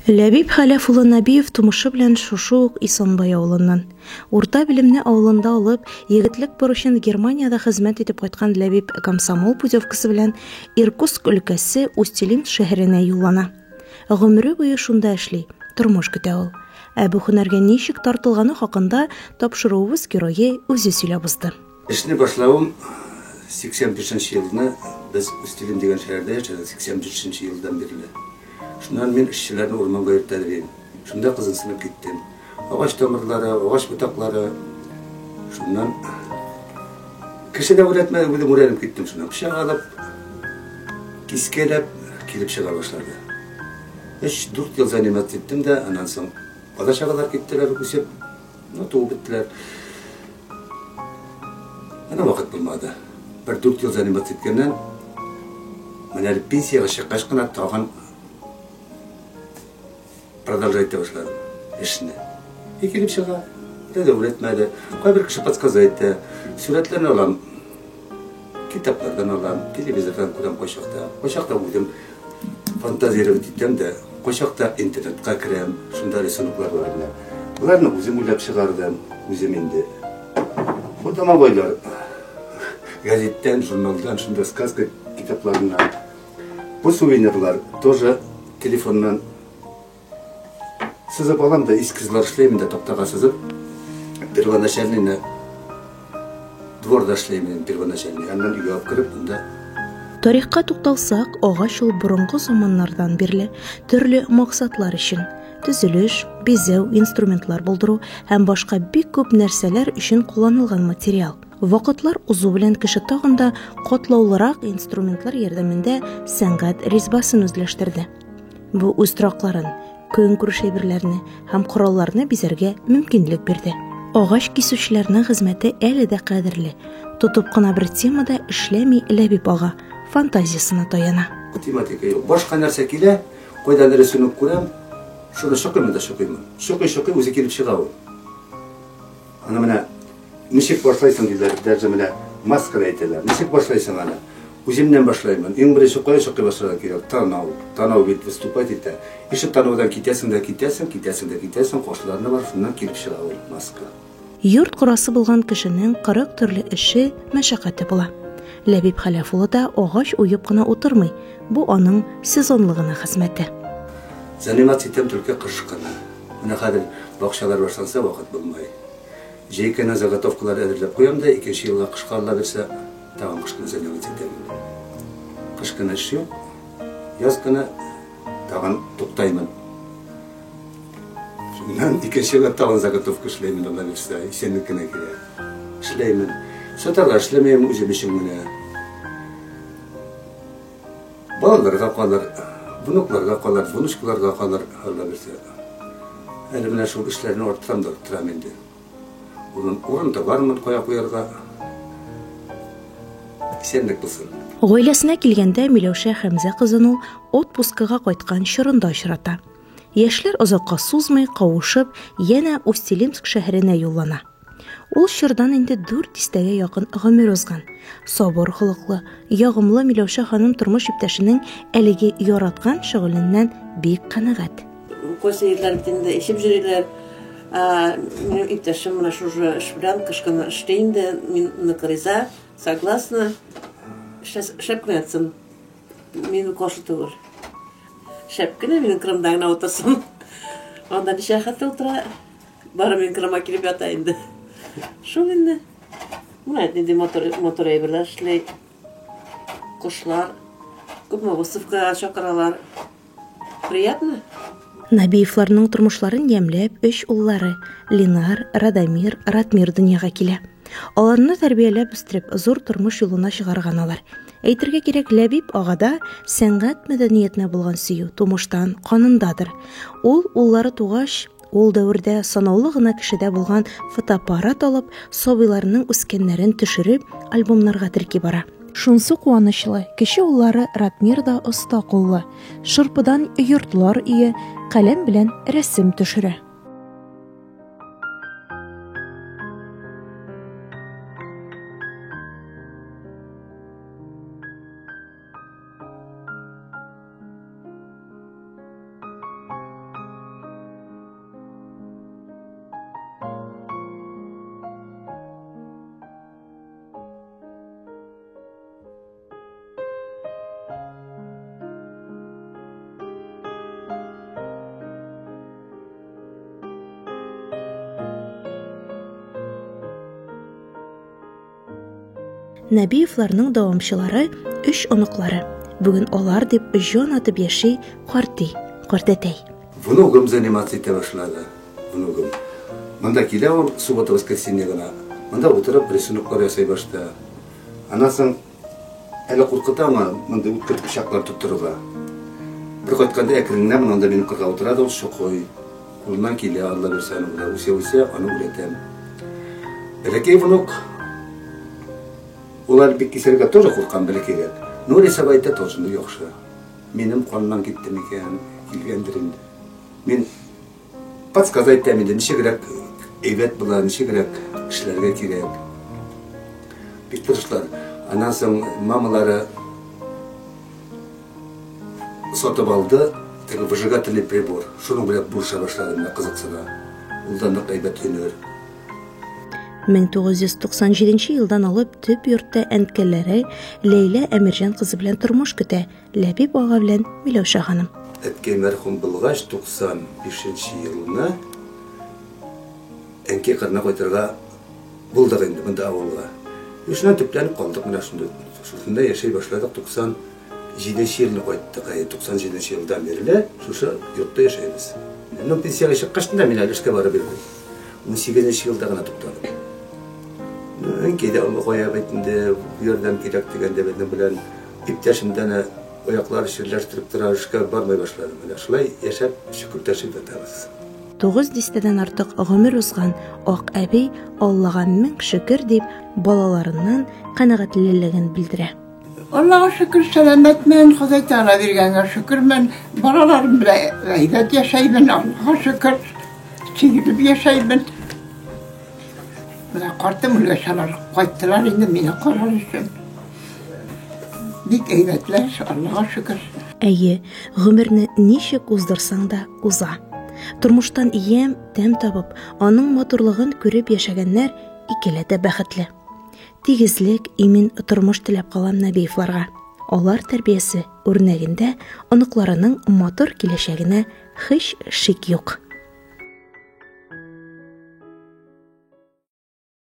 Ләбиб Хәләф улы Нәбиев тумышы белән шушы ук Исанбай авылыннан. Урта белемне авылында алып, егетлек бурычын Германиядә хезмәт итеп кайткан Ләбиб комсомол путевкасы белән Иркутск өлкәсе Усть-Илимск шәһәренә юллана. Гомере буе шунда эшли, тормыш көтә ул. Ә бу һөнәргә ничек тартылганы хакында тапшыруыбыз герое үзе сөйләп узды. Эшне башлавым 85 нче елны, без Усть-Илим дигән шәһәрдә яшәдек 85 нче елдан бирле. Шуннан мин эшчеләрне урманга йөртә идем. Шунда кызыксынып киттем. Агач тамырлары, агач ботаклары. Шуннан кеше дә өйрәтмәде, үзем өйрәнеп киттем шуннан. Пычак алып, кискәләп килеп чыга башлады. 3-4 ел заниматься иттем дә, аннан соң бала-чагалар киттеләр үсеп, ну, туып беттеләр. Менә вакыт булмады. Бер 4 ел заниматься иткәннән, менә әле пенсиягә чыккач кына тагын продолжать итә башладым эшне. И килеп чыга. Берәү дә өйрәтмәде. Кайбер кеше подсказать итә. Сурәтләрне алам. Китаплардан алам, телевизордан күрәм кайчакта. Кайчакта үзем фантазировать итәм дә, кайчакта интернетка керәм, шунда рисуноклар бар менә. Боларны үзем уйлап чыгардым, үзем инде. Бу домовойлар гәзиттән, журналдан, шунда сказка китапларыннан. Бу сувенирлар тоже телефоннан Сызып алам да эскизлар эшләймен дә тактага сызып. Первоначальныйны дворда эшләймен первоначальный. Аннан өйгә алып кереп, монда. Тарихка тукталсак, агач ул борынгы заманнардан бирле төрле максатлар өчен төзелеш, бизәү, инструментлар булдыру һәм башка бик күп нәрсәләр өчен кулланылган материал. Вакытлар узу белән кеше тагын да катлаулырак инструментлар ярдәмендә сәнгать резьбасын үзләштерде. Бу үз торакларын, көнкүреш әйберләрне һәм коралларны бизәргә мөмкинлек бирде. Агач кисүчеләрнең хезмәте әле дә кадерле. Тотып кына бер темада эшләми Ләбиб ага, фантазиясенә таяна. Тематика юк. Башка нәрсә килә, кайдан рисунок күрәм, шуны чокыймын да чокыймын. Чокый-чокый үзе килеп чыга ул. Аны менә ничек башлайсың диләр, даже менә маскада әйтәләр. Ничек башлайсың аны? Үземнән башлаймын. Иң беренче кая чыкый башларга кирәк? Танау. Танау бит выступать итә. Ишек танаудан китәсең дә китәсең, китәсең дә китәсең, кашларны бар, шуннан килеп чыга ул маска. Йорт корасы булган кешенең 40 төрле эше, мәшәкате була. Ләбиб Хәләф улы да агач уеп кына утырмый, бу аның сезонлы гына хезмәте. Заниматься итәм только кыш көне. Менә хәзер бакчалар башланса, вакыт булмый. Җәй көне заготовкалар әзерләп куям да, икенче елга кышка Алла бирсә, тагын кыш көне заниматься итәм инде. Кыш көне эш юк, яз көне тагын туктаймын. Шуннан икенче елга тагын заготовка эшләймен, Алла бирсә, исәнлек кенә кирәк. Эшләймен. Сатарга эшләмәем, үзем өчен генә. Балаларга калыр, внукларга калыр, внучкаларга калыр, Алла бирсә. Әле менә шул эшләрне арттырам да арттырам инде. Урын, урын табармын, кая куярга. Исәнлек булсын. Гаиләсенә килгәндә, Миләүшә Хәмзә кызын ул отпускыга кайткан чорында очрата. Яшьләр озакка сузмый, кавышып, янә Усть-Илимск шәһәренә юллана. Ул чордан инде дүрт дистәгә якын гомер узган. Сабыр холыклы, ягымлы Миләүшә ханым тормыш иптәшенең әлеге яраткан шөгыленнән бик канәгать. Кайсы ирләр бит инде эчеп йөриләр. Минем иптәшем менә шушы эш белән кыш көне эшли инде. Мин нык риза, согласна. Эшләп кенә ятсын. Мин каршы түгел. Шәп кенә минем Крымда гына утырсын. Анда ничә хәтта утыра. Бары мин Крымга килеп ята инде. Шул инде. Менә нинди мотор, мотор әйберләр эшли. Кошлар. Күпме выставкага чакыралар. Приятно. Набиевларның тормышларын ямьләп өч уллары Ленар, Радамир, Ратмир дөньяга килә. Аларны тәрбияләп үстереп, зур тормыш юлына чыгарган алар. Әйтергә кирәк, Ләбиб агада сәнгать мәдәниятенә булган сөю тумыштан канындадыр. Ул уллары тугач, Ул дәвердә санаулы гына кешедә булган фотоаппарат алып, сабыйларының үскәннәрен төшереп, альбомнарга терки бара. Шунсы куанычлы, кече уллары Ратмир да оста куллы. Шырпыдан йортлар өя, каләм белән рәсем төшерә. Нәбиевларның дәвамчылары өч оныклары. Бүген алар дип җан атып яши карти, картәтәй. Внугым заниматься итә башлады. Внугым. Монда килә ул суббота, воскресенье гына. Монда утырып рисуноклар ясый башта. Аннан соң әле куркыта аңа мондый үткер пычаклар тоттырырга. Бер кайтканда әкрен генә монда минем кырга утыра да ул чокый. Кулыннан килә, Алла бирсә, аны да үсә-үсә, аны үләтәм. Бәләкәй внук, ул әле бик кисәргә тоже куркам бәләкәйрәк. Ну, рисовать итә тоже, ну, яхшы. Минем каннан китте микән, килгәндер инде. Мин подсказать итәм инде, ничегрәк әйбәт була, ничегрәк эшләргә кирәк. Бик тырышлар. Аннан соң мамалары сатып алды теге выжигательный прибор. Шуның белән булыша башлады менә кызыксына. Ул да нык әйбәт һөнәр. 1997 елдан алып төп йортта әнкәләре Ләйлә Әмирҗан кызы белән тормыш көтә Ләбиб ага белән Миләүшә ханым. Әткәй мәрхүм булгач, 95 елны әнкәй кырына кайтырга булдык инде монда авылга. И шуннан төпләнеп калдык менә шунда. Шушында яшәй башладык 97 елны кайттык. Әйе, 97 елдан бирле шушы йортта яшәйбез. Ну, пенсиягә чыккач та мин әле эшкә барып йөрдем. 18 елда гына туктадым. Ну, әнкәй дә олыгая бит инде, ярдәм кирәк дигәндә безнең белән иптәшемдән аяклар чирләштереп тора, эшкә бармый башладым. Менә шулай яшәп, шөкердәшеп ятабыз. 9 дистәдән артык гомер узган Ак әби Аллага мең шөкер дип балаларыннан канәгатьлелеген белдерә. Аллага шөкер, сәламәтмен, Ходай Тәгалә биргәнгә шөкермен. Балаларым белән әйбәт яшәймен, Аллага шөкер. Сөенеп яшәймен. Менә картым үлгәч, алар кайттылар инде мине карар өчен. Бик әйбәтләр, Аллага шөкер. Әйе, гомерне ничек уздырсаң да уза. Тормыштан ямь, тәм табып, аның матурлыгын күреп яшәгәннәр икеләтә бәхетле. Тигезлек, имин тормыш теләп калам Нәбиевларга. Алар тәрбиясе үрнәгендә оныкларының матур киләчәгенә һич шик юк.